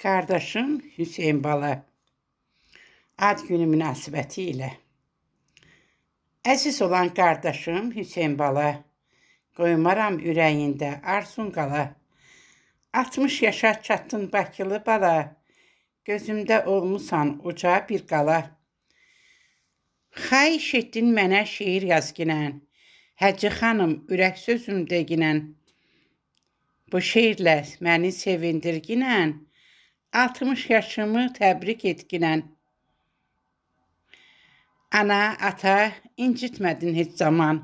Qardaşım Hüseyn Bala ad günü münasibəti ilə. Əziz olan qardaşım Hüseyn Bala, qoymaram ürəyində arzun qala. 60 yaşa çatdın Bakılı bala, gözümdə olmusan uca bir qala. Xahiş etdin mənə şeir yazginən, Həcci xanım ürək sözüm deginən. Bu şeirlə məni sevindirginən, 60 yaşımı təbrik etginən. Ana, ata incitmədin heç zaman.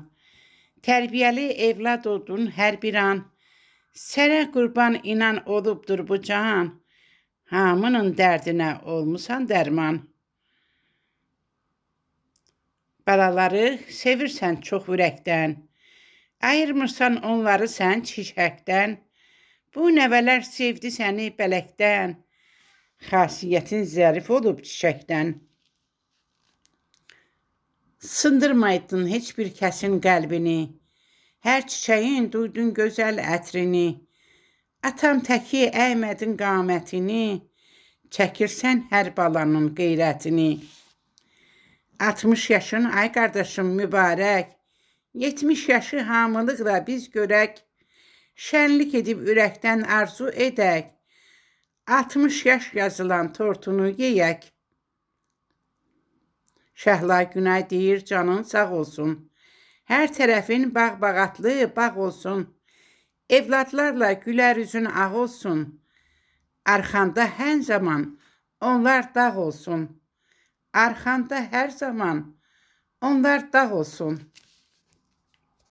Tərbiyəli evlad oldun hər bir an. Sənə qurban inan olubdur bu can. Hamının dərdinə olmusan dərman. Balaları sevirsən çox ürəkdən. Ayırmırsan onları sən çiçəkdən. Bu nəvələr sevdi səni bələkdən. Xasiyyətin zərif olub çiçəkdən. Sındırmaydın heç bir kəsin qəlbini. Hər çiçəyin duydun gözəl ətrini. Atam təki əymədin qamətini. Çəkirsən hər balanın qeyrətini. 60 yaşın ay qardaşım mübarək. 70 yaşı hamılıqla biz görək. Şənlik edib ürəkdən arzu edək. 60 yaş yazılan tortunu yeyək. Şəhla Günay deyir canın sağ olsun. Hər tərəfin bağ-bağatlı bağ olsun. Evladlarla gülər üzün ağ olsun. Arxanda hər zaman onlar dağ olsun. Arxanda hər zaman onlar dağ olsun.